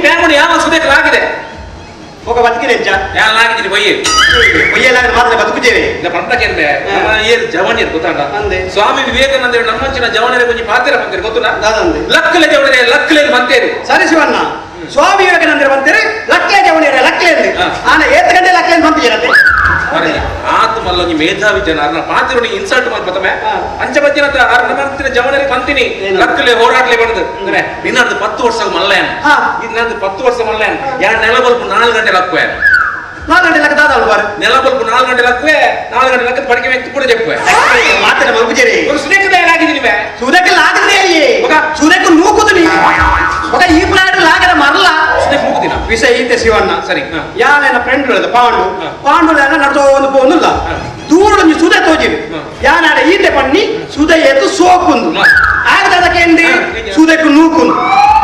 Time ಯಾವ ಸುದೇಕ್ ಆಗಿದೆ ఒక ಬದುಕಿನೆಂಚ ಯಾನ್ ಲಾಗಿದ್ದೀನಿ ಬೊಯ್ಯೆ ಬೊಯ್ಯಲಾಗ ಮಾತ್ರ ಬದುಕುತ್ತೇವೆ ಇಲ್ಲ ಪಂಪಕೆಂದೆ ನಮ್ಮ ಏರ್ ಜವನಿಯರ್ ಗೊತ್ತಾಂಡ ಅಂದೆ. ಸ್ವಾಮಿ ವಿವೇಕಾನಂದರು ನಮ್ಮಂಚಿನ ಜವನರ ಕೊಂಚ ಪಾತ್ರ ಬಂತೇರು ಗೊತ್ತುನಾ ದಾದಂದೆ. ಲಕ್ಕಲೆ ಜವನರೇ ಲಕ್ಕಲೆ ಬಂತೇರು ಸರಿ ಶಿವಣ್ಣ ಸ್ವಾಮಿ ವಿವೇಕಾನಂದರು ಬಂತೇರಿ ಲಕ್ಲೆ ಜವನಿಯರೇ ಲಕ್ಲೆ ಅಂದೆ ಹಾ. ಆನ ಏತ್ ಗಂಟೆ ಲಕ್ಲೆ ಅಂತ ಬಂತಿದ್ದೀರತ್ತೆ ಆತ ಮಲ್ಲೊಂಜಿ ಮೇಧಾವಿ ಜನ ಅರ್ನ ಪಾತ್ರನಿ ಇನ್ಸಲ್ಟ್ ಮಾಡ್ ಬತ್ತಮೆ ಹಾ. ಅಂಚ ಬತ್ತಿನ ಅರ್ನ ಮಂತಿನ ಜವನರಿಗೆ ಬಂತೀನಿ ಏನು? ಲಕ್ಕಲೆ ಹೋರಾಡ್ಲೆ ಬಂದು ಅಂದ್ರೆ ನಿನ್ನದು 10 ವರ್ಷ ಮಲ್ಲಯನ್ ಹಾ. ಇನ್ನೊಂದು 10 ವರ್ಷ ಮಲ್ಲಯನ್ ಯಾರು ನೆಲ ಬಲ್ಪು 4 ಗಂಟೆ ಲಕ್ಕುವೆ 4 ಗಂಟೆ ಲಕ್ಕ ದಾದ ಬಾರು ನೆಲ ಬಲ್ಪು 4 ಗಂಟೆ ಲಕ್ಕುವೆ 4 ಗಂಟೆ ಲಕ್ಕದ ಪಡಿಕೆ ಮೆತ್ತು ಕೂಡ ಚೆಪ್ಪುವೆ ಮಾತನ್ನ ಮಗುಜೇರಿ ಒಂದು ಸುದೇಕದ ಆಗಿದ್ದೀನಿ ಬೇ ಸುದಕ್ಕೆ ಲಾಗದ್ರೆ ಮಗ. ಸುದಕ್ಕೆ ನೂಕುದು ನೀ ಮಗ ಈ ಪ್ಲಾಟ್ ಲಾಗದ ಮರಲ ಸುದೇಕ್ ಮೂಗುದಿನ ವಿಷಯ ಈತೆ ಶಿವಣ್ಣ ಸರಿ, ಹಾ. ಯಾನೆನ ಫ್ರೆಂಡ್ ಹೇಳದ ಪಾಂಡು ಹಾ. ಪಾಂಡು ನಡ್ದೋ ಒಂದು ಪೋನುಲ್ಲ ಹಾ. ದೂರ ಒಂಜಿ ಸುದೆ ತೋಜಿರಿ ಹಾ. ಯಾನಾಡ ಈತೆ ಪಣ್ಣಿ ಸುದೆ ಏತು ಸೋಕುಂದು ಹಾ. ಆಗದಕ್ಕೆ ಎಂದಿ ಹಾ, ಎಂಜ? ಸುದೆಕ್ಕು ನೂಕುಂದು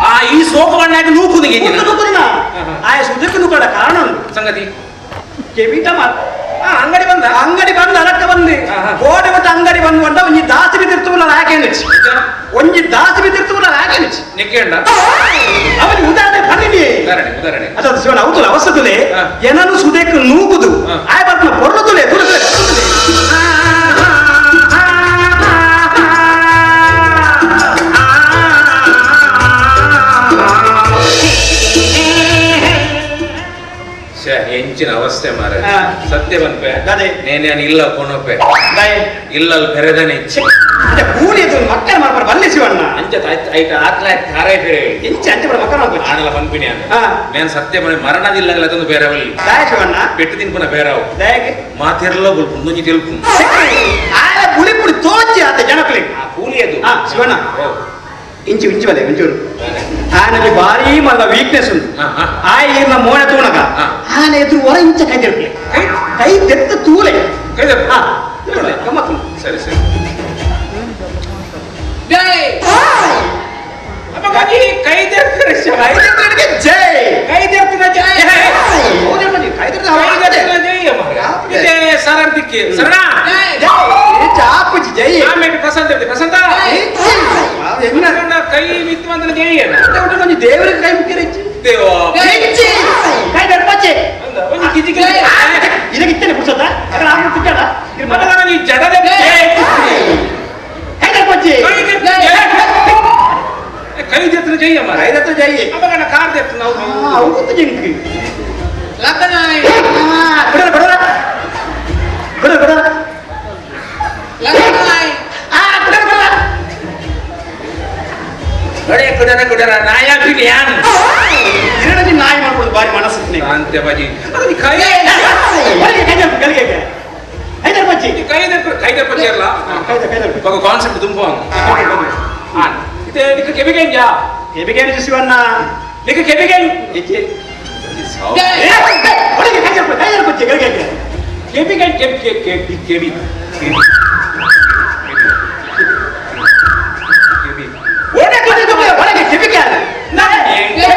ಆ ಈ ಸೋಕು ಬಣ್ಣಾಗಿ ನೂಕುದು ನೂಕು ನೂಕುದಿನ ಹಾ, ಹಾ. ಆಯ ಸುದೆಕ್ಕು ನೂಕಡ ಕಾರಣ ಉಂಟು ಸಂಗತಿ ಕೆವಿಟ ಮಾರ್ ಆ ಅಂಗಡಿ ಬಂದ ಅಂಗಡಿ ಬಂದು ಅರಕ್ಕ ಬಂದು ಹಾ, ಹಾ. ಕೋಡೆ ಬಿಟ್ಟು ಅಂಗಡಿ ಬಂದು ಬಂದ ಒಂಜಿ ದಾಸಿ ಬಿದ್ದಿರ್ತವಲ್ಲ ಹಾಕೇನಿಚ್ಚಿ ಒಂಜಿ ದಾಸಿ ಬಿದ್ದಿರ್ತವಲ್ಲ ಹಾಕೇನಿಚ್ಚಿ ನೆಕ್ಕೆಂಡ ಅವನಿ ಉದಾಹರಣೆ ಪನ್ನಿನಿ ಉದಾಹರಣೆ ಉದಾಹರಣೆ ಅದ ಶಿವನ ಹೌದು ಅವಸದುಲೆ ಹಾ. ಏನನು ಸುದೇಕ್ ನೂಕುದು ಹಾ. ಆಯ್ ಬರ್ಪುನ ಪೊರ್ಲುದುಲೆ ತುಲುದುಲೆ ಪೊರ್ಲುದುಲೆ. ಶ್ಯೆ, ಎಂಚಿನ ಅವಸ್ಥೆ ಮಾರ ಹಾ. ಸತ್ಯ ಬಂದ್ಪೆ ಅದೇ. ನೇನೆ ಇಲ್ಲ ಕೊನೊಪ್ಪೆ ದಯೆ. ಇಲ್ಲಲ್ ಪೆರೆದನೆ ಇಚ್ಛೆ ಅಂಚೆ ಕೂಲಿ ಎದ್ದು ಮಕ್ಕಳ ಮಾಡ್ಬಾರ ಬಲ್ಲೆ ಶಿವಣ್ಣ ಅಂಚ ಐಟ ಆತ್ಲ ತಾರೇ ಬೇರೆ ಎಂಚ ಅಂಚೆ ಬಡ ಮಕ್ಕಳ ಮಾಡ್ಬೋದು ಆನಲ ಪನ್ಪಿನಿ ಅಂದ ಹಾ. నేను ಸತ್ಯ ಮನೆ ಮರಣದಿಲ್ಲಗಲ ತಂದು ಬೇರೆ ಬಲ್ಲಿ ದಯ ಶಿವಣ್ಣ ಪೆಟ್ಟು ತಿನ್ಪುನ ಬೇರಾವು ದಯಗೆ ಮಾತಿರ್ಲ ಬುಲ್ಪು ಮುಂದೊಂಜಿ ತೆಲ್ಪು ಆಯ ಪುಳಿ ಪುಳಿ ತೋಚಿ ಆತ ಜನಕ್ಲಿಗೆ ಆ ಕೂಲಿ ಅದು ಹಾ, ಶಿವಣ್ಣ. ಓ. ಇಂಚು ಇಂಚು ಬಲೆ ಒಂಚೂರು ಆನಲ್ಲಿ ಭಾರೀ ಮಲ್ಲ ವೀಕ್ನೆಸ್ ಉಂಟು ಹಾ, ಹಾ. ಆಯ ಈರ್ನ ಮೋಣ ತೂಣಗ ಹಾ. ಆನೆ ಎದುರು ಹೊರ ಇಂಚ ಕೈ ತೆರ್ಪಲೆ ಕೈ ಕೈ ತೆತ್ತ ತೂಲೆ ಕೈ ತೆರ್ಪು? ಹಾ ತೂಲೆ, ಗಮ್ಮತ್ತು ಉಂಟು. ಸರಿ ಸರಿ ಜೈ ಅಪ್ಪಗಾಗಿ ಕೈ ತೆರ್ಪಿನ ಶಿವ. ಕೈ ತೆರ್ತನಿಗೆ ಜೈ ಕೈ ತೆರ್ಪಿನ ಜೈ ಹೌದು ಬನ್ನಿ, ಕೈ ತೆರ್ದ ಹವಾ ಕೈ ಆಗ್ತದೆ. ತೆರ್ಪಿನ ಜೈ ಮಾರ್ರೆ. ಆಗ್ತದೆ. ಇದೇ ಸರರ್ತಿಕ್ಕೆ ಸರಣ ಜೈ ಜೈ. ಏ ಚಾಪುಜಿ ಜೈ ಆಮೇಲೆ ಪ್ರಶಾಂತ್ ಇರ್ತಿ. ಪ್ರಶಾಂತ ಜೈ. ಆ, ಎನ್ನ ಪ್ರಶಾಂತ ಕೈ ಮಿತ್ತು ಬಂದ್ರೆ ಜೈ ಅನ್ನ. ಊಟ ಊಟ ಕೊಂಚ ದೇವರಿಗೆ ಕೈ ಮುಕ್ಕಿರ ಇಚ್ಚಿ. ದೇವ ಜೈ. ಇಚ್ಚಿ. ಕೈ ತೆರ್ಪಚ್ಚೆ. ಅಂದ, ಒಂಜಿ ಕಿಜಿ ಕಿಜಿ. ಜೈ. ಇದಕ್ಕೆ ಇತ್ತೇನೆ ಪುರ್ಸೊತ್ತ? ಯಾಕಂದ್ರೆ ಆ ಮುಟ್ಟಿದ್ದಾಳ? ಇರು ಮಗ. ಮಗನ ನೀ ಜಡದ ಜೈ. ಕೈ ತೆರ್ಪಚ್ಚಿ. ಕೈ ತೆರ್ಪಿನ ಜೈ. ಕೈ ತೆರ್ಪಿನ ಜೈ ಮಾರ್ರೆ. ಕೈ ತೆರ್ತ ಜೈ. ಅಪ್ಪಗನ ಕಾರ್ ತೆರ್ಪಿನ ಆ, ಹೌದು. ಹೌದು ಜಿಂಕ್. ಲಕ್ಕನಾಯ್ ಆ, ಬಿಡೋಣ, ಬಿಡೋಣ. ಬಿಡೋಣ, ಬಿಡೋಣ. ಲಕ್ಕನಾಯ್ ಆ, ಬಿಡೋಣ, ಬಿಡೋಣ. ಒಡೆ ಕುಡರ ಕುಡರ ನಾಯ ಬಿಲಿಯಾನ್ ಎರಡನೇ ನಾಯಿ ಮಾಡ್ಕೊಡು ಬಾರಿ ಮನಸ್ಸು ನಿನಗೆ. ಅಂತೆ ಬಾಜಿ ಅದು ನೀ ಕೈ ಹೊರಗೆ ಕೈ ತೆರ್ಪು, ಗಳಿಗೆ. ಕೈ ತೆರ್ಪಚ್ಚಿ. ನೀ ಕೈ ತೆರ್ಪು ಕೈ ತೆರ್ಪು ചേರಲ ಕೈ ತೆರ್- ಕೈ ತೆರ್ಪು. ఒక ಕಾನ್ಸೆಪ್ಟ್ ತುಂಬ ಇದೆ ನಿಕ್ಕ ಕೆಬಿಗೆಂಜಾ ಕೆಬಿಗೇನು ಶಿವಣ್ಣ ನಿಕ್ಕ ಕೆಬಿಗೆಂ ಇಚ್ಚಿ. ಜೈ ಏ, ಏ, ಹೊರಗೆ ಕೈ ತೆರ್ಪು, ಕೈ ತೆರ್ಪಚ್ಚಿ, ಗಳಿಗೆ. ಕೆಬಿಗೆಂ ಕೆಬಿ ಕೆಬಿ ಕೆಬಿ ಕೆಬಿ ಕೆಬಿ ಒಡೆ ಕೈ ತೆರ್ಪು, ಹೊರಗೆ ಕೆಬಿಗೆ ಅಲ್ಲ. ನಾನೇ ಏ, ಏ,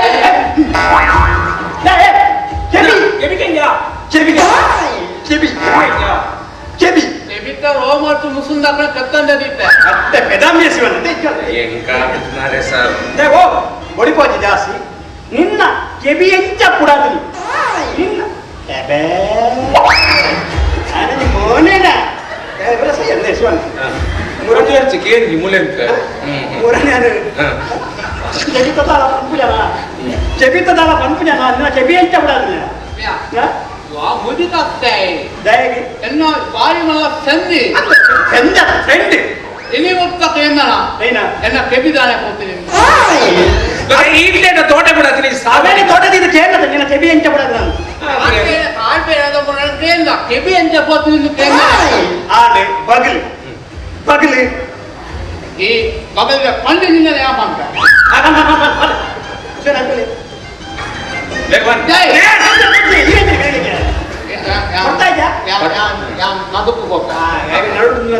ಕೆಬಿ. ಕೆಬಿಗೆಂಜಾ ಕೆಬಿಗೆ. ಕೆಬಿ. ಕೆಬಿಗೆಂಜಾ ಕೆಬಿ. ಕೆಬಿತ ರೋಮರ್ತು ಮುಸುಂದಕ್ಕನ ಕತ್ತಂದಿದ್ದೆ ಅತ್ತೆ ಪೆದಾಮ್ಯ ಶಿವಣ್ಣ. they ಚಲ್. ಎಂಕಾರೆ ಸರ್ they ಓ, ಒಡಿಪೋಜಿ ಜಾಸ್ತಿ ನಿನ್ನ ಕೆಬಿ ಎಂಚ ಪುಡಾದಿನಿ ನಿನ್ನ ಕೆಬೆ ಆನಂದಿ ಮೋನೇನ ಇವರ ಸೈ ಅಂದೆ ಶಿವಣ್ಣ ಮುರಳಿ ಚಿಕೇನ್ ಮುಲೆಂತ ಮೂರನೇ చెబితదాల పంపుజనా చెబితదాల పంపుజనా నిన్న చెబి ಎಂಚ ಪುಡಾದಿನಿ ವಾ ಮುದಿತತ್ತೆ ದಯಗೆ ಎನ್ನ ಬಾರಿ ಮಲ್ಲ ಸಂಧಿ ಎಂದ ಫ್ರೆಂಡ್ ಇನಿ ಮುಕ್ತ ಕೇಂದ್ರ ಏನ ಎನ್ನ ಕೆಬಿದಾನೆ ಹೋಗ್ತೀನಿ ಈಗಲೇ ತೋಟ ಬಿಡತ್ತೀನಿ ಅವೇನೆ ತೋಟದಿಂದ ಕೇಳದ ನಿನ್ನ ಚೆಬಿ ಎಂಚ ಪುಡಾದ ನಾನು ಕೇಂದ್ರ ಕೆಬಿ ಎಂಚ ಹೋಗ್ತೀನಿ ಕೇಂದ್ರ ಆನೆ ಬಗಲು ಬಗಲು ಈ ಬಗಲಿಗೆ ಪಂಡಿ ನಿನ್ನ ಯಾಪ ಅಂತ ಜೈ. ಬರ್ತಾ ಇದ್ಯಾ? ಮದುಕು ಹೋಗ್ತಾ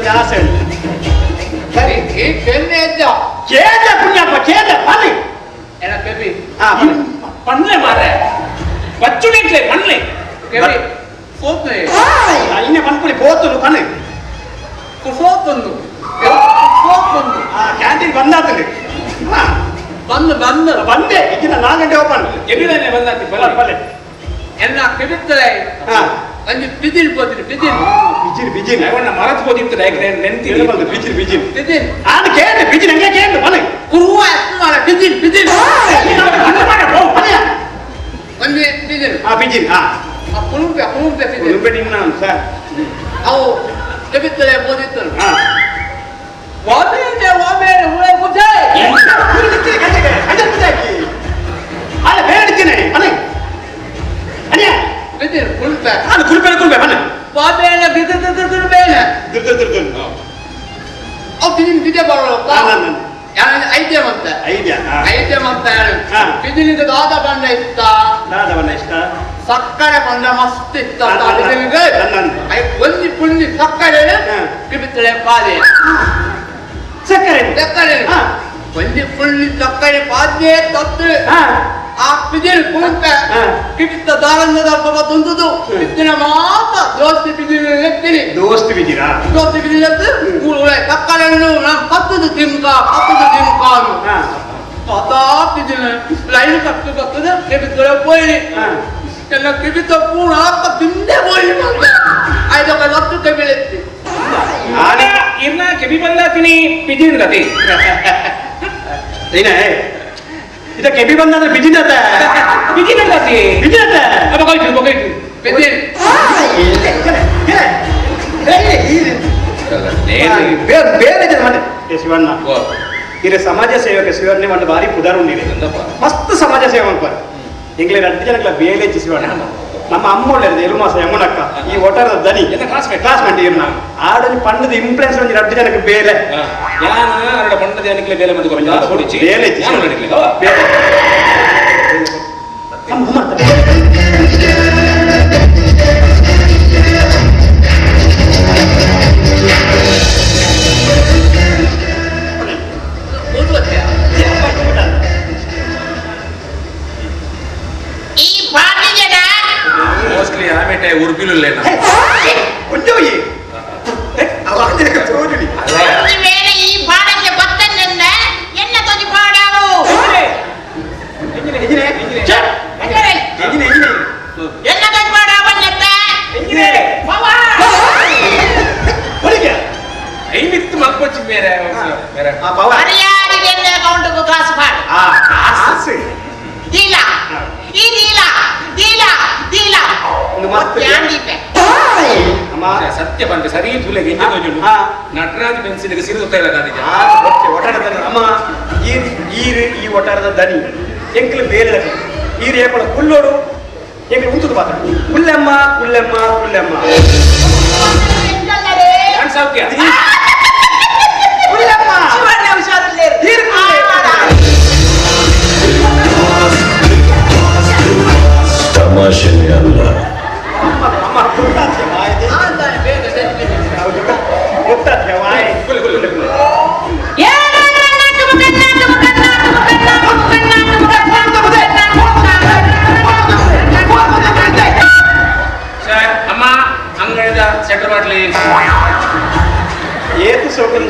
ಜಾಸ್ತಿ ಸರಿ ಈ ಕೆನ್ನೆ ಎದ್ದ ಕೇದ ಪುಣ್ಯಪ್ಪ ಕೇದ ಬನ್ನಿ ಎನ್ನ ಕೆಬಿ ಹಾ ಬನ್ನಿ ಪನ್ಲೆ ಮಾರ್ರೆ ಬಚ್ಚುಣಿಟ್ಲೆ ಪನ್ಲೆ ಕೆಬಿ ಸೋತ್ನೆ ಇನ್ನೇ ಪನ್ಪುಲಿ ಪೋತುನು ಬನ್ನಿ ಕುಸೋತೊಂದು ಸೋತೊಂದು ಆ ಕ್ಯಾಂಟೀನ್ ಬಂದಾತಲ್ಲಿ ಹಾ ಬಂದು ಬಂದು ಬಂದೆ ಇದ್ದಿನ 4 ಗಂಟೆ ಓಪನ್. ಕೆಬಿದಾನೆ ಬಂದಾತಿ ಬಲ್ಲ ಬಲ್ಲೆ. ಎನ್ನ ಕೆಬಿತ್ತಲೆ ಹಾ. ಅಂಜಿ ಬಿಜಿಲ್ ಪೋತಿನಿ ಬಿಜಿಲ್. ಬಿಜಿಲ್ ಬಿಜಿಲ್. ಅವನ್ನ ಮರತ್ ಹೋದಿತ್ತು ಡೈರೆಕ್ಟ್ ನೆಂತಿ ಬಂದು ಬಿಜಿಲ್ ಬಿಜಿಲ್. ಬಿಜಿಲ್. ಆನ ಕೇಳು ಬಿಜಿಲ್ ಹಂಗೆ ಕೇಳು ಬನ್ನಿ. ಕುರುವ ಮಾಡ ಬಿಜಿಲ್ ಬಿಜಿಲ್. ಒಂಜಿ ಬಿಜಿಲ್. ಆ ಬಿಜಿಲ್ ಹಾ. ಆ ಕುರುಂಬೆ ಕುರುಂಬೆ ಬಿಜಿಲ್. ಕುರುಂಬೆ ನಿನ್ನ ಸರ್. ಅವು ಕೆಬಿತ್ತಲೆ ಪೋದಿತ್ತು. ಹಾ. ವಾಮೇನೆ ವಾಮೇನೆ ಉಳೆ ಕುಜೆ. ಅಲ್ಲ ಬೇರೆ ಇಡ್ತೀನಿ ಬನ್ನಿ. ಅಣ್ಣ ಬಿಜಿಲ್ ಕುರುಂಬೆ. ನಾನು ಕುರುಂಬೆ ಕುರುಂಬೆ ಬನ್ನಿ. ವಾಮೇನೆ ಬಿಜಿಲ್ ಬಿಜಿಲ್ ಬೇನೆ. ದುರ್ ದುರ್ ದುರ್. ಅವು ಬಿಜಿಲ್ ಬಿಜೆ ಬರೋಲ್ಲ. ಯಾರು ಐದ್ಯ ಮಂತೆ. ಐದ್ಯ. ಐದ್ಯ ಮಂತೆ ಬಿಜಿಲಿಗೆ ದಾದ ಬಣ್ಣ ಇಷ್ಟ. ದಾದ ಬಣ್ಣ ಇಷ್ಟ. ಸಕ್ಕರೆ ಬಣ್ಣ ಮಸ್ತ್ ಇಷ್ಟ ಬಿಜಿಲಿಗೆ. ಒಂಜಿ ಪುಂಜಿ ಸಕ್ಕರೆ ಕಿಬಿತ್ತಳೆ ಪಾದೆ. ಸಕ್ಕರೆ ಸಕ್ಕರೆ ಒಂಜಿ ಪುಳ್ಳಿ ಸಕ್ಕರೆ ಪಾದೆ ತತ್ತು. ಆ ಬಿಜಿಲ್ ಕುಂಪೆ ಕಿಬಿತ್ತ ದಾರಂದದ ಪಾಪ ತುಂದುದು ಬಿತ್ತಿನ ಮಾತ ದೋಸ್ತಿ ಬಿಜಿಲ್ ಎತ್ತೀನಿ. ದೋಸ್ತಿ ಬಿಜಿರಾ? ದೋಸ್ತಿ ಬಿಜಿಲ್ ಎತ್ತು ಊರುಳೆ ಸಕ್ಕರೆಯನ್ನು ನಾನು ಪತ್ತದು ತಿನ್ಕ ಪತ್ತದು ತಿನ್ಕಾನು ಪತಾ ಬಿಜಿಲ್ ಲೈನ್ ಕಟ್ಟು ಬರ್ತದೆ ಕಿಬಿತ್ತಳೆ ಪೋಯಿ ಎಲ್ಲ ಕಿಬಿತ್ತ ಪೂರ ಹಾಕ ತಿಂದೇ ಪೋಯಿ ಬಂದೆ ಐದೊಕ್ಕ ಹತ್ತು ಕೆಬಿಲೆತ್ತಿ. ಇರ್ನ ಕೆಬಿ ಬಂದಾತೀನಿ ಬಿಜಿಲ್ ಅತಿ. ಏನೇ ಇದ ಕೆಬಿ ಬಂದಂದ್ರೆ ಬಿಜಿಲ್ ಅತ್ತ. ಬಿಜಿಲ್ ಅತಿ. ಬಿಜಿಲ್ ಅತ್ತ. ಬೊಗೈಟು ಬೊಗೈಟು. ಬಿಜಿಲ್. ಬೇರೆ ಬೇರೆ ಜನ ಮನೆ. ಏ ಶಿವಣ್ಣ, ಇರ ಸಮಾಜ ಸೇವಕ ಶಿವಣ್ಣೆ ಒಂದು ಬಾರಿ ಪುದಾರು ಉಂಡಿದೆ. ಮಸ್ತ್ ಸಮಾಜ ಸೇವೆ ಮಾಡ್ತಾರೆ. ಎಂಗ್ಲೇ ರಡ್ಡು ಜನಗಳ ಬೇಲೆ ಶಿವಣ್ಣ. ನಮ್ಮ ಅಮ್ಮ ಒಳ್ಳೆಯದು ಎಲುಮಾಸ ಯಮುನಕ್ಕ ಈ ಒಟಾರದ ದನಿ ಕ್ಲಾಸ್ಮೇಟ್ ಕ್ಲಾಸ್ಮೇಟ್ ಇರ್ನ ಆಡಲ್ಲಿ ಪಣ್ಣದ ಇಂಪ್ಲುಯೆನ್ಸ್ ಒಂಜಿ ರಡ್ಡು ಜನಕ್ಕೆ ಬೇಲೆ. ಯಾನ ಅವರ ಪಣ್ಣದ ಜನಕ್ಕೆ ಬೇಲೆ ಮಂದು ಬೇಲೆ ಬೇಲೆ. ಈ ಪಾರ್ಟಿ ಜನ ಮೋಸ್ಟ್ಲಿ ಆಮೇಲೆ ಉರ್ಪಿಲುಲ್ಲೇನ ಬೇರೆ ಈ ಪಾಡಕ್ಕೆ ಬತ್ತನ್ನ ಎನ್ನ ತೊಜಿ ಪಾಡಾವು ಎನ್ನ ತೊಜಿ ಪಾಡಾವನ್ನತ್ತ ಐಮಿತ್ತು ಮಲ್ಪೊಚ್ಚಿ ಬೇರೆ ಬೇರೆ ಮರ್ಯಾದಿಗೆ ಅಕೌಂಟ್ಗೂ ಕಾಸು ಪಾಡು ದೀಲ ಈ ದೀಲ ದೀಲ ದೀಲ ಸತ್ಯ ಬಂದೆ ಸರಿ ತುಲೆಗೆ ನಟರಾಜ್ ಪೆನ್ಸಿಲ್ಗೆ ಸಿರಿದು ಇಲ್ಲ ಅದಕ್ಕೆ ಒಟಾರದ ಅಮ್ಮ ಈರು ಈರು ಈ ಒಟಾರದ ದನಿ ಎಂಕ್ಲು ಬೇರೆ ಈರು ಏಪಳ ಕುಲ್ಲೋಡು ಎಂಕ್ಲು ಉಂತುದು ಪಾತ್ರ ಕುಲ್ಲೆಮ್ಮ ಕುಲ್ಲೆಮ್ಮ ಕುಲ್ಲೆಮ್ಮ ಕುಲ್ಲೆಮ್ಮ ತಮಾಷೆನೇ ಅಲ್ಲ. ಅಮ್ಮ ಅಂಗಡಿದ ಸೆಟರ್ ಬಾಟ್ಲಿ ಏತು ಸೋಕನ್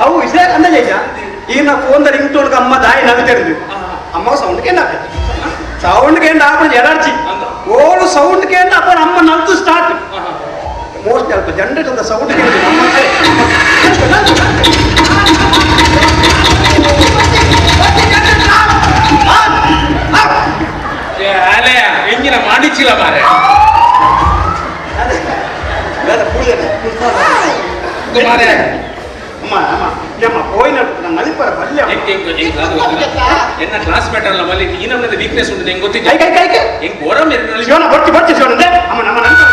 ಅವು ಇಸೇ ಅಂದಾಜ ಈಗ ನಾ phone ring tone ಅಮ್ಮ ದಾಯಿ ನಗು ತೆರೆದು ಅಮ್ಮ ಸೌಂಡ್ ಕೇಂದ್ರ ಸೌಂಡ್ ಕೇಂದ್ರ ಆಪಣ ಎನರ್ಜಿ ಓಳು ಸೌಂಡ್ ಕೇಂದ್ರ ಅಪ್ಪ ಅಮ್ಮ ನಲ್ತು ಸ್ಟಾರ್ಟ್ ಮೋಸ್ಟ್ ಅಲ್ಪ ಜನರೇಟರ್ ಸೌಂಡ್ ಕೇಂದ್ರ ಅಮ್ಮ ಎಂಜಿನ ಮಾಡಿಚಿಲ್ಲ ಮಾರೆ ಅಮ್ಮ ಅಮ್ಮ ಯಮ್ಮ ಹೋಯ್ನ ನಾನು ನಲಿಪರ ಬಲ್ಲೆ ಎನ್ನ ಕ್ಲಾಸ್ಮೇಟ್ ಅಲ್ಲ ಮಲ್ಲಿ ಈ ನಮ್ಮದ ವೀಕ್ನೆಸ್ ಉಂಟು ಹೆಂಗ್ ಗೊತ್ತಿದೆ ಕೈ ಕೈ ಕೈ ಕೈ ಹೆಂಗ್ ಓರಂ ಶಿವನ ಬರ್ತಿ ಬರ್ತಿ ಶಿವನ ಅಮ್ಮ ನಮ್ಮ ನಲಿಪರ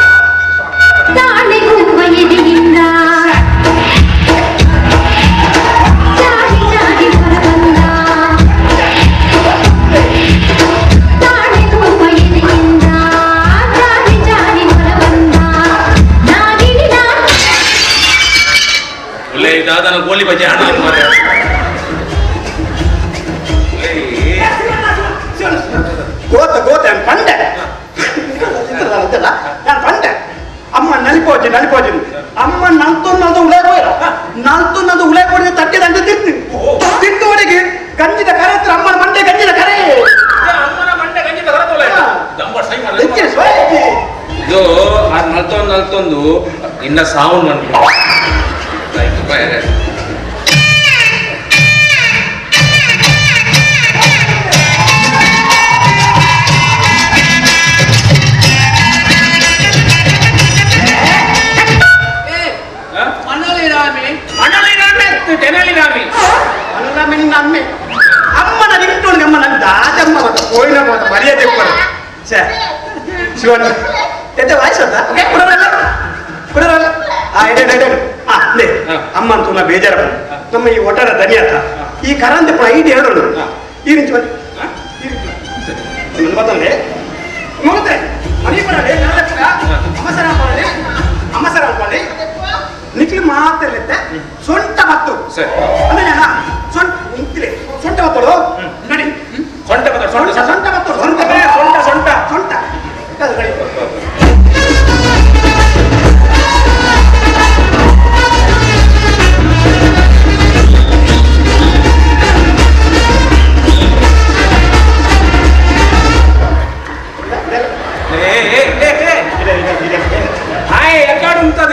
ತಾಳಿಗೂ ಜಾರಿ ಜಾರಿ ಹೊರಬಂದ ತಾಳಿಗೂ ಜಾರಿ ಜಾರಿ ಹೊರಬಂದ ನಾಗಿನ ಒಳ್ಳೆ ದಾದನ ಗೋಲಿ ಬಜೆ ಹಣ ಮಾರೆ ಗೋತ ಗೋತ ನಾನು ಪಂಡೆ ನಾನು ಪಂಡೆ ಅಮ್ಮ ನಲಿಪೋಜಿ ನಲಿಪೋಜಿ ಅಮ್ಮ ನಲ್ತು ನಲ್ದು ಉಳೇ ಹೋಯ್ರ ನಲ್ತು ನಲ್ದು ಉಳೇ ಕೊಡಿದ ತಟ್ಟೆ ದಂಡ ತಿಂತು ತಿಂತು ಒಳಗೆ ಗಂಜಿದ ಕರೆ ಹತ್ರ ಅಮ್ಮನ ಮಂಡೆ ಗಂಜಿದ ಕರೆ ನಲ್ತೊಂದು ಇನ್ನ ಸಾವು ಅನ್ಕೊಂಡು ಶಿವಣ್ಣ ಎಂತ ವಾಯ್ಸ್ ಅಂತ ಕುಡರಲ್ಲ ಕುಡರಲ್ಲ ಆ ಎಡೆ ಎಡೆ ಆ ಲೇ ಅಮ್ಮ ಅಂತ ನಾ ಬೇಜಾರ ನಮ್ಮ ಈ ಒಟ್ಟಾರ ದನಿ ಆತ ಈ ಕರಂತೆ ಪುಣ ಐದು ಎರಡು ಈ ನಿಂಚು ಬನ್ನಿ ಬತ್ತಂದೆ ಮುಗುತ್ತೆ ಮನೆ ಬರಲಿ ಅಮ್ಮಸರ ಅನ್ಕೊಳ್ಳಿ ಅಮ್ಮಸರ ಅನ್ಕೊಳ್ಳಿ ನಿಕ್ಲಿ ಮಾತಲ್ಲತ್ತೆ ಸೊಂಟ ಬತ್ತು ಸರಿ ಅಂದ್ರೆ ಸೊಂಟ ನಿಂತಿಲೆ ಸೊಂಟ ಬತ್ತಳು ನಡಿ ಸೊಂಟ ಬತ್ತಳು ಸೊಂಟ ಸೊಂಟ ಬತ್ತಳು ಸೊಂಟ ಸೊಂಟ ಸೊಂಟ ಸೊಂಟ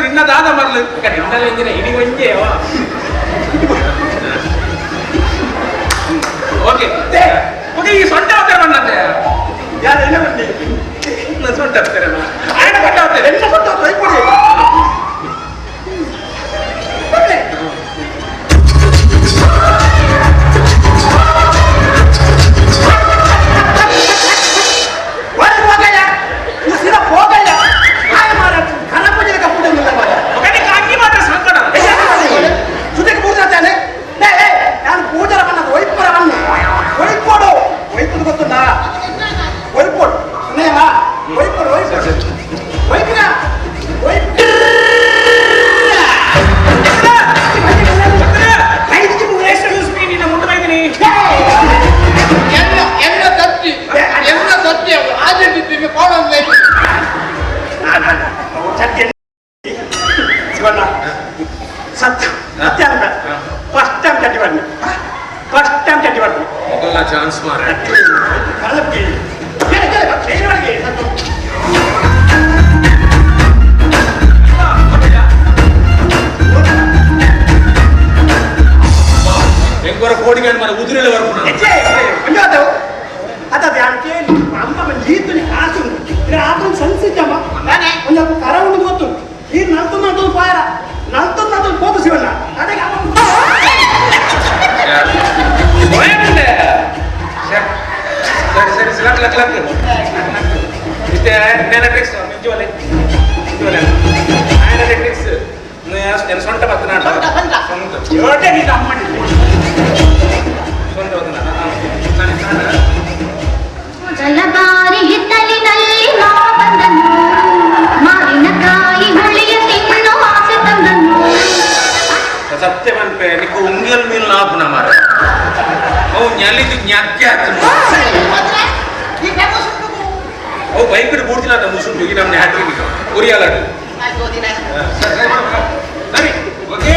ಇನ್ನ ದಾದ ಮರ್ಲು ಇನಿ ಒಂಜೆ ಓಕೆ ಓಕೆ ಈ ಸೊಂಟ ಹೋಗ್ತಾರೆ ಬಣ್ಣಂತೆ ಯಾರು ಎಲ್ಲ ಬನ್ನಿ ಸೊಂಟ ಹೋಗ್ತಾರೆ ಆಯಣ ಸೊಂಟ ಹೋಗ್ತಾರೆ ಎಲ್ಲ ಸೊಂಟ ಹೋಗ್ತಾರೆ ಫಸ್ಟ್ ಟೈಮ್ ಚಟ್ಟಿ ಬನ್ನಿ ಫಸ್ಟ್ ಟೈಮ್ ಚಟ್ಟಿ ಬನ್ನಿ ಮೊದಲ ಚಾನ್ಸ್ ಮಾರ ಹೆಂಗೋರ ಕೋಡಿಗೆ ಮರ ಉದುರೆಲ್ಲ ಬರ್ಪುಣ ಅದ ಕೇಳಿ ಅಮ್ಮ ಈತನಿ ಕಾಸು ಆತನ ಸನ್ಸಿದ್ದಮ್ಮ ಒಂದು ಕರ ಉಂಡು ಗೊತ್ತು ಈ ನಲ್ತು ನಲ್ತು ಪಾಯರ ನಲ್ತು ನಲ್ತು ಪೋತು ಶಿವಣ್ಣ ಅದಕ್ಕೆ ಸರಿ ಸರಿ luck luck luck ಇಷ್ಟೇ ಟ್ರಿಕ್ಸ್ ನಿಜವಲೆ ನಿಜವಲೆ ఆయన ಟ್ರಿಕ್ಸ್ నేను ಸೊಂಟ ಬತ್ತನಾಡ ಸೊಂಟ ಸೊಂಟ ಬತ್ತನಾಡ ಮೊದಲ ಬಾರಿ ಹಿತ್ತಲಿನಲ್ಲಿ ಮಾವ ಬಂದನು, ಮಾವಿನಕಾಯಿ ಹುಳಿಯ ತಿನ್ನು ಆಸೆ ತಂದನು. ಸತ್ಯ ಮನ್ಪೆ ನಿಕ್ಕು ಉಂಗಿಲ್ ಮೀಲ್ ನಾಪುನ ಮಾರ ಅವು ಞಲ್ಲಿದ್ದು ಞಕ್ಕೆ ಆತು ಅವು ಬೈಕ್ ಬೂಡ್ತಿಲ್ಲ ಅಂತ ಮುಸುಂಟು ಈ ನಮ್ಮನೆ ಹ್ಯಾಟ್ರಿ ಉರಿಯಲಾಡು. ಸರಿ ಓಕೆ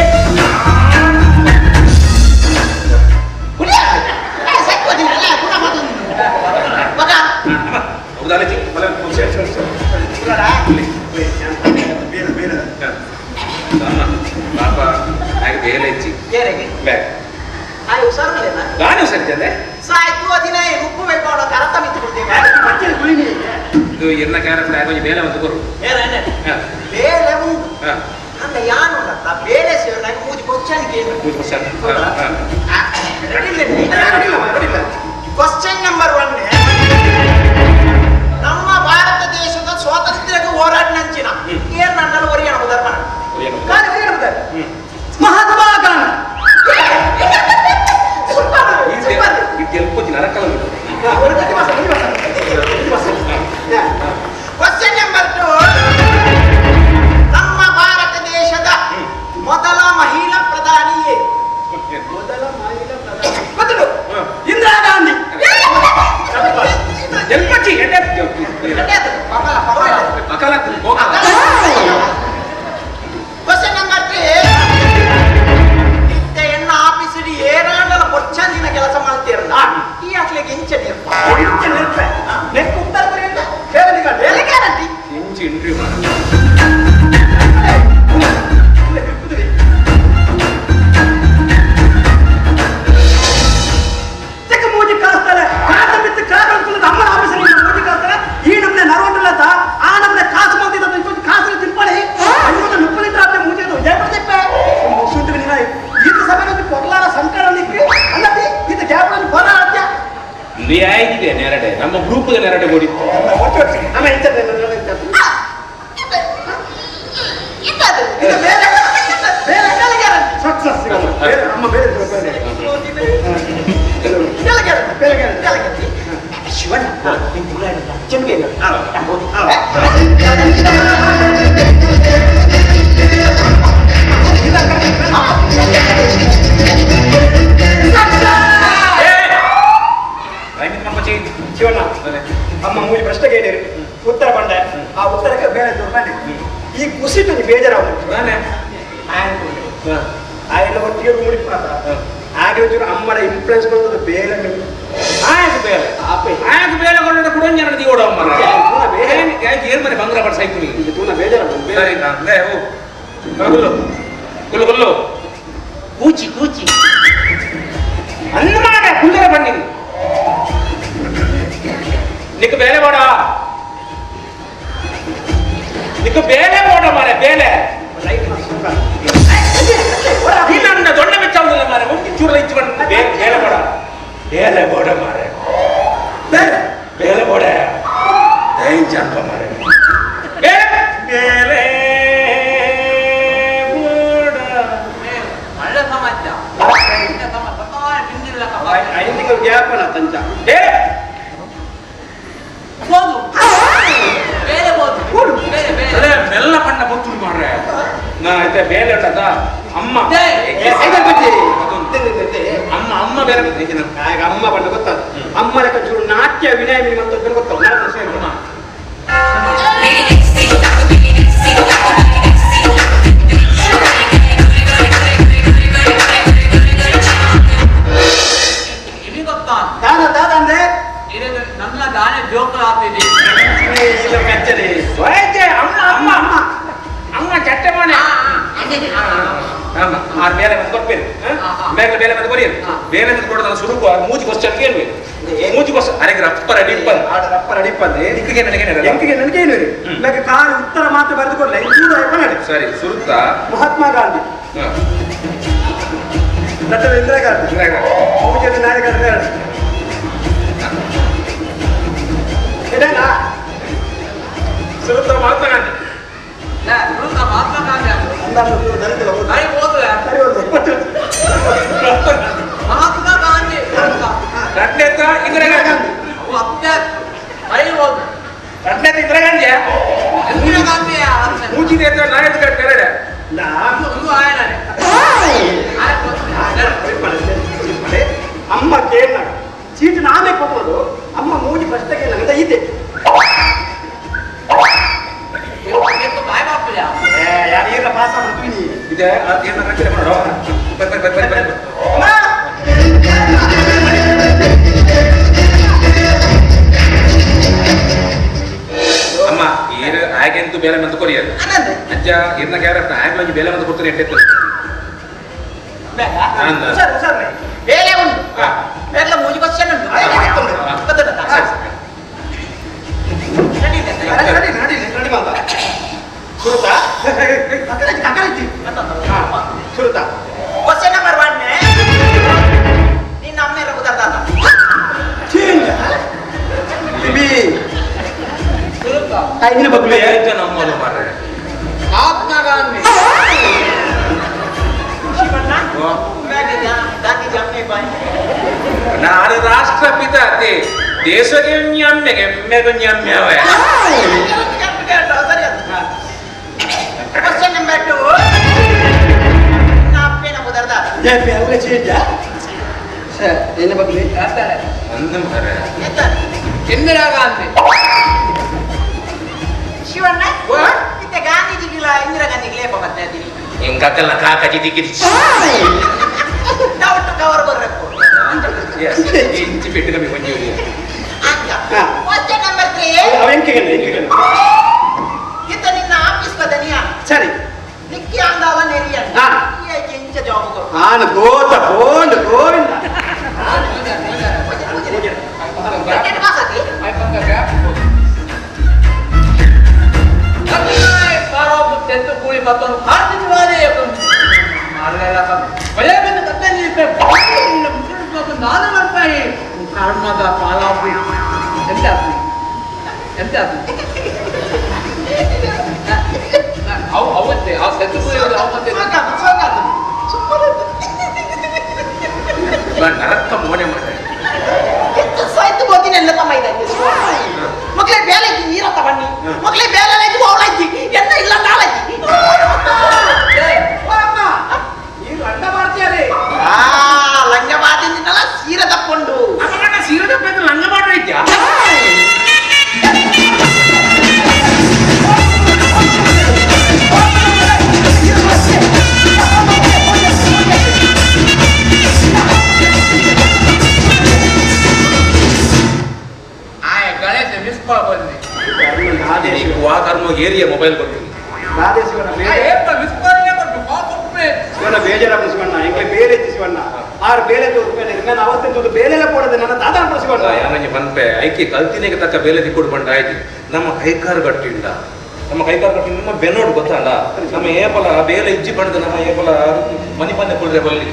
ಎನ್ನ ಕ್ಯಾರೆಕ್ಟರ್ ಕೊಂಚ ಬೇಲೆ ಒಂದು ಕೊರು ಬೇಲೆ ಉಂಟು ಅಂದ ಯಾನು ಬೇಲೆ ಸೇರಿದಾಗ ಮೂಜಿ question question number 1 ನಮ್ಮ ಭಾರತ ದೇಶದ ಸ್ವಾತಂತ್ರ್ಯಕ್ಕೆ ಹೋರಾಟ ನಂಚಿನ ಏನ್ ನನ್ನಲ್ಲಿ ಒರಿಯಣ ಧರ್ಮ ಮಹಾತ್ಮ ಗಾಂಧಿ. ಕ್ವಶನ್ ನಂಬರ್ 2 ನಮ್ಮ ಭಾರತ ದೇಶದ ಮೊದಲ ಮಹಿಳಾ ಪ್ರಧಾನಿ ಮೊದಲ ಮಹಿಳಾ ಪ್ರಧಾನಿ ಇಂದಿರಾ ಗಾಂಧಿ. ಬೋಡಿ ಅಮ್ಮ ಇಂಚ ಸಕ್ಸಸ್ ಅಮ್ಮ ಬೇರೆ ಶಿವಣ್ಣ ಶಿವಣ್ಣ ಅಮ್ಮ ಮೂಲಿ ಪ್ರಶ್ನೆ ಕೇಳಿರಿ ಉತ್ತರ ಬಂಡೆ ಆ ಉತ್ತರಕ್ಕೆ ಬೇರೆ ದೂರ ಈ ಕುಸಿತು ಬೇಜಾರಾಗ ಆಯ್ನ ಒಟ್ಟಿಗೆ ಮುಡಿಪ ಆಗ ಒಂಚೂರು ಅಮ್ಮಡ ಇನ್ಫ್ಲುಯೆನ್ಸ್ ಬರ್ತದೆ ಬೇರೆ ಆಯ್ತು ಬೇಲೆ ಆಯ್ತು ಬೇಲೆ ಕೊಂಡ ಕುಡಂಜ ನಡಿ ಓಡ ಅಮ್ಮ ಏನು ಮನೆ ಬಂಗ್ರ ಬಡ್ ಸೈಕುನಿ ಇದು ತೂನ ಬೇಜಾರ ಸರಿ ಲೇ ಓ ಗುಲ್ಲು ಗುಲ್ಲು ಗುಲ್ಲು ಕೂಚಿ ಕೂಚಿ ಅಂದ ಮಾಡ ಕುಂದರ ಬನ್ನಿ ನಿಕ್ ಬೇಲೆ ಬೇಡ ನಿಕ್ ಬೇಲೆ ಬೇಡ ಮಾರೆ ಬೇಲೆ ನನ್ನ ದೊಡ್ಡ ಮೆಚ್ಚಾವುದಿಲ್ಲ ಮಾರೆ ಒಂದು ಚೂರ ಇಚ್ಚು ಬಂದು ಬೇಲೆ ಬೇಡ ಬೇಲೆ ಬೇಡ ಮಾರೆ ಬೇಲೆ ಬೇಲೆ ಬೇಡ ದಯಂಚ ಮಾರೆ ಬೇಲೆ ಬೇಲೆ ಒಳ್ಳೆ ಸಮಾಜ ಐದು ತಿಂಗಳು ಗ್ಯಾಪ್ ಅಲ್ಲ ತಂಚ ಬೇಲೆ ಹೋದು ಬೇರೆ ಹೋದು ಬೇರೆ ಬೇರೆ ಮೆಲ್ಲ ಪಣ್ಣ ಬೊತ್ತುಡು ಮಾರ್ರೆ ನಾ ಐತೆ ಬೇಲೆ ಉಂಟದ ಅಮ್ಮ ಅಮ್ಮ ಅಮ್ಮ ಬೇರೆ ಆಗ ಅಮ್ಮ ಬಣ್ಣ ಗೊತ್ತಾದ ಅಮ್ಮ ಲೆಕ್ಕ ಚೂರು ನಾಟ್ಯ ವಿನಯ ಅಂತ ಗೊತ್ತಾವ ಇಲ್ಲಿ ಗೊತ್ತಾ ದಾದ ದಾದ ಅಂದ್ರೆ ನನ್ನ ದಾನೆ ಜೋಕುಲ ಆಗ್ತಿದೆ ಅಮ್ಮ ಅಮ್ಮ ಅಮ್ಮ ಅಮ್ಮ ಚಟ್ಟೆ ಮಾಣೆ ಆರು ಬೇಲೆ ಬಂದು ಕೊಡ್ಪೇರು ಬೇರೆ ಬೇಲೆ ಬಂದು ಕೊರಿಯರು ಬೇಲೆ ಬಂದು ಕೊಡೋದು ಸುರುಕು ಆರು ಮೂಜಿ ಕ್ವಶನ್ ಕೇಳುವೆ ಮೂಜಿ ಕ್ವಶನ್ ಅರೆಗೆ ರಪ್ಪರ ಡಿಪ್ಪರ್ ರಪ್ಪರ ಡಿಪ್ಪರ್ ನಿಕ್ಕಿಗೆ ನನಗೆ ಎಂಕಿಗೆ ನನಗೆ ಏನು ಇವಾಗ ಕಾಲು ಉತ್ತರ ಮಾತ್ರ ಬರೆದುಕೊಳ್ಳೆ ಸರಿ ಸುರುತ್ತ ಮಹಾತ್ಮ ಗಾಂಧಿ ಡಾಕ್ಟರ್ ಇಂದಿರಾ ಗಾಂಧಿ ಮೂಜಿ ನಾಯಕ ಸುರುತ್ತ ಮಹಾತ್ಮ ಗಾಂಧಿ ಮಹಾತ್ಮ ಗಾಂಧಿ ಮಹಾತ್ಮ ಗಾಂಧಿ ಇಂದಿರಾ ಗಾಂಧಿ ಇಂದಿರಾ ಗಾಂಧಿ ಇಂದಿರಾ ಗಾಂಧಿ ಮೂಜಿದೆ ನಾಯಕ ಕೆರಡೆ ಅಮ್ಮ ಕೇಳಿನಾಗ ಚೀಟ್ ನಾನೇ ಕೊಟ್ಟೋದು ಅಮ್ಮ ಮೂಜಿ ಪ್ರಶ್ನೆ ಕೇಳಿನಾಗ ಇದೆ ಯಾರು ಪಾಸ್ ಮಾಡ್ತೀವಿ ಇದೆ ಏನ ರಚನೆ ಮಾಡೋ ಬರ್ ಬರ್ ಬರ್ ಬರ್ ಅಮ್ಮ ಏರು ಆಗೆಂತು ಬೇಲೆ ಮಂದು ಕೊರಿಯರು ಅಜ್ಜ ಇರ್ನ ಕ್ಯಾರಪ್ನ ಆಗ ಒಂಜಿ ಬೇಲೆ ಮಂದು ಕೊಡ್ತಾರೆ ಎಟ್ಟೆತ್ತು ಬೇಲೆ ಉಂಟು ಬೇಲೆ ಮೂಜಿ ಕ್ವಶನ್ ಉಂಟು ಸುರುತಾ ಸುರುತಾ ಕ್ವಶನ್ ನಂಬರ್ 1 ನಿನ್ನ ಅಮ್ಮ ರಘುದರ್ದಾದ ಚೇಂಜ್ ಬಿಬಿ ಸುರುತಾ ಐದಿನ ಬಗ್ಲೇ ನಮ್ಮದು ಮಾರ್ರೆ ಮಹಾತ್ಮ ಗಾಂಧಿ ಶಿವಣ್ಣ ಗಾಂಧಿ ಜಮ್ಮೆ ಬಾಯಿ ನಾನು ರಾಷ್ಟ್ರಪಿತ ಅತಿ ದೇಶಕ್ಕೆ ನ್ಯಾಮ್ಯಗೆ ಮೆಗು ನ್ಯಾಮ್ಯವೇ ಕ್ವಶನ್ ನಂಬರ್ 2 ಅಪ್ಪೇನ ಮುದರ್ದಾದ ಜೆ ಪಿ ಅವರೇ ಚೇಂಜ್ ಸರ್ ಏನ ಬಗ್ಲಿ ಅಂದ ಮಾರ್ರೆ ಇಂದಿರಾ ಗಾಂಧಿ ಶಿವಣ್ಣ ಇತ್ತೆ ಗಾಂಧೀಜಿಗಿಲ್ಲ ಇಂದಿರಾ ಗಾಂಧಿಗೆ ಲೇಪ ಮತ್ತೆ ಅದೀನಿ ಎಂಗಾಕಲ್ಲ ಕಾಕಜಿ ದಿಕ್ಕಿದಿ ಡೌಟ್ ಕವರ್ ಬರ್ಬೇಕು ಎಸ್ ಇಂಚಿ ಪೆಟ್ಟು ಕಮ್ಮಿ ಕೊಂಚ ಅಂಕ ಕ್ವಶನ್ ನಂಬರ್ 3 ಅವ ಎಂಕೆಗೆ ಎಂಕೆಗೆ ಇತ್ತ ನಿನ್ನ ಆಫೀಸ್ ಬದನಿಯ ಸರಿ ನಿಕ್ಕಿ ಅಂದಾವ ನೆರಿಯ ಈ ಇಂಚ ಜಾಬ್ ಕೊಡು ಆನ ಗೋತ ಗೋಂಡ್ ಗೋವಿಂದ ಕೂಲಿ ಮತ್ತೊಂದು ನಾನು ಮಾಡ್ತಾಯಿ ಕರ್ಮದ ಪಾಲಾಪು ಎಂತ ಎಂತ ಅವು ಅವತ್ತೆ ಆ ಸೆತ್ತು ಅವತ್ತೆ ನರಕ ಮೋನೆ ಮಾರೆ ಸಾಯ್ತು ಬೋತಿನೆಲ್ಲ ತಮ್ಮ ಇದೆ ಮಕ್ಕಳೇ ಬೇಲೆ ಈರತ್ತ ಬನ್ನಿ ಮಕ್ಕಳೇ ಬೇಲೆ ಅವಳಾಯ್ತಿ ಎನ್ನ ಇಲ್ಲ ನಾಳಾಯ್ತಿ ಲಂಗ ಬಾತಿಂದಿನಲ್ಲ ಸೀರೆ ತಕ್ಕೊಂಡು ಸೀರೆ ತಪ್ಪ ಲಂಗ ಮಾಡ್ರೈತ್ಯಾ ಏರಿಯಾ ಮೊಬೈಲ್ ಕೊಡ್ತೀನಿ ಬೇಜಾರ ಶಿವಣ್ಣ ಎಂಗ್ಲೆ ಬೇರೆ ಶಿವಣ್ಣ ಆರು ಬೇರೆ ತೋರ್ಪೇನೆ ನನ್ನ ಅವಸ್ಥೆ ತೋದು ಬೇಲೆಲ್ಲ ಕೊಡದೆ ನನ್ನ ತಾತ ಶಿವಣ್ಣ ಯಾನಂಜಿ ಪನ್ಪೆ ಐಕೆ ಕಲ್ತಿನೆಗೆ ತಕ್ಕ ಬೇಲೆ ತಿಕ್ಕೊಡು ಬಂಡ ಆಯ್ತು ನಮ್ಮ ಕೈಕಾರು ಗಟ್ಟಿಂಡ ನಮ್ಮ ಕೈಕಾರು ಗಟ್ಟಿ ನಮ್ಮ ಬೆನ್ನೋಡು ಗೊತ್ತಲ್ಲ ನಮ್ಮ ಏಪಲ ಬೇಲೆ ಇಜ್ಜಿ ಬಂಡದ ನಮ್ಮ ಏಪಲ ಮನಿ ಪನ್ನೆ ಕುಳ್ರೆ ಬಲ್ಲಿ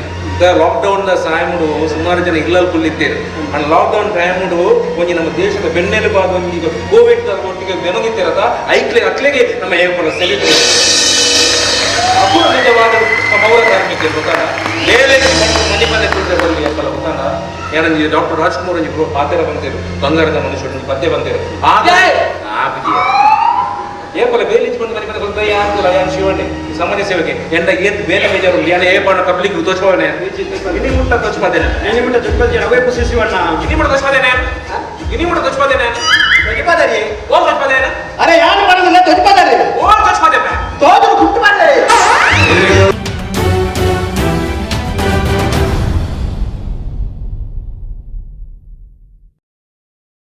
ಲಾಕ್ಡೌನ್ the ಸಾಯಮುಡು ಸುಮಾರು ಜನ ಇಲ್ಲಲ್ಲಿ ಕುಳ್ಳಿದ್ದೇನೆ and lockdown ಟೈಮುಡು ಒಂಜಿ ನಮ್ಮ ದೇಶದ ಬೆನ್ನೆಲುಬಾದ ಒಂಜಿ ಕೋವಿಡ್ ಒಟ್ಟಿಗೆ ಬೆನಗಿತ್ತಿರದ ಐಕ್ಲೆ ಅಕ್ಲೆಗೆ ನಮ್ಮ ಏಪಲ ಸೆಲ್ಯೂಟ್ ಅಪೂರ್ವ ನಿಜವಾದ ಪೌರ ಕಾರ್ಮಿಕರು ಗೊತ್ತಾನ ಬೇಲೆ ಮನೆ ಮನೆ ಕುಳ್ರೆ ಬಲ್ಲಿ ಏಪಲ ಗೊತ್ತಾನ ಏನಂಜಿ ಡಾಕ್ಟರ್ ರಾಜ್ಕುಮಾರ್ ಒಂಜಿ ಪಾತೆರ ಬಂತೇರು ಬಂಗಾರದ ಮನುಷ್ಯರು ಪದ್ಯ ಬಂತೇರು ಏಪಲ ಬೇಲೆ ಬಂದು ಮನೆ ಮನೆ ಕೊಲ್ತ ಯಾರು ಯಾರು ಶಿವಣ್ಣೆ ಸಮಾಜ ಸೇವೆಗೆ ಎಂಡ ಏತ್ ಬೇಲೆ ಬೇಜಾರು ಯಾಣ ಏಪಣ್ಣ ಪಬ್ಲಿಕ್ ತೋಚ್ಪವನೆ ಇನಿ ಮುಟ್ಟ ತೋಚ್ಪಾದೇನೆ ಇನಿ ಮುಟ್ಟ ತೋಚ್ಪಾದೇನೆ ಅವೇ ಖುಷಿ ಶಿವಣ್ಣ ಇನಿ ಮುಟ್ಟ ತೋಚ್ಪಾದೇನೆ ಇನಿ ಮುಟ್ಟ ತೋಚ್ಪಾದೇನೆ ತೋಚ್ಪಾದರಿ ಓ ತೋಚ್ಪಾದೇನೆ ಅರೆ ಯಾರು ಮಾಡೋದಿಲ್ಲ ತೋಚ್ಪಾದರಿ ಓ ತೋಚ್ಪಾದೇನೆ ತೋಜು